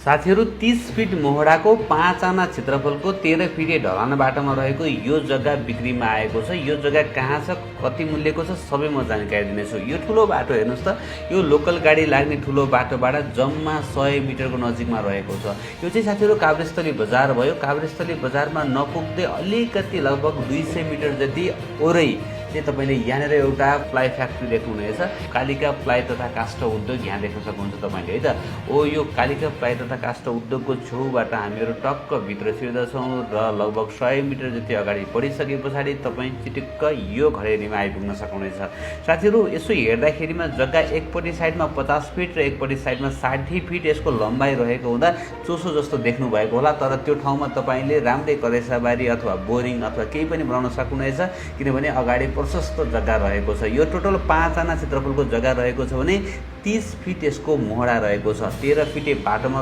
साथीहरू 30 फिट मोहडाको 5 आना क्षेत्रफलको 13 फिटे ढलान बाटोमा रहेको यो जग्गा बिक्रीमा आएको छ। यो जग्गा कहाँ छ, कति मूल्यको छ, सबै म जानकारी दिनेछु। यो ठुलो बाटो हेर्नुहोस् त, यो लोकल गाडी लाग्ने ठुलो बाटोबाट जम्मा 100 मिटरको नजिकमा रहेको छ। यो चाहिँ साथीहरू काभ्रेस्थली बजार भयो। काभ्रेस्थली बजारमा नपुग्दै अलिकति लगभग 200 मिटर जति ओरै चाहिँ तपाईँले यहाँनिर एउटा प्लाई फ्याक्ट्री देख्नुहुनेछ। कालिका प्लाई तथा काष्ठ उद्योग यहाँ देख्न सक्नुहुन्छ तपाईँले, है त। यो कालिका प्लाई तथा काष्ठ उद्योगको छेउबाट हामीहरू टक्क भित्र छिर्दछौँ र लगभग 100 मिटर जति अगाडि बढिसके पछाडि तपाईँ चिटिक्क यो घरेरीमा आइपुग्न सक्नुहुनेछ। साथीहरू यसो हेर्दाखेरिमा जग्गा एकपट्टि साइडमा 50 फिट र एकपट्टि साइडमा 60 फिट यसको लम्बाइ रहेको हुँदा चोसो जस्तो देख्नु भएको होला, तर त्यो ठाउँमा तपाईँले राम्रै करेसाबारी अथवा बोरिङ अथवा केही पनि बनाउन सक्नुहुनेछ, किनभने अगाडि प्रशस्त जग्गा रहेको छ। यो टोटल 5 आना क्षेत्रफलको जग्गा रहेको छ भने 30 फिट यसको मोहडा रहेको छ। 13 फिटे बाटोमा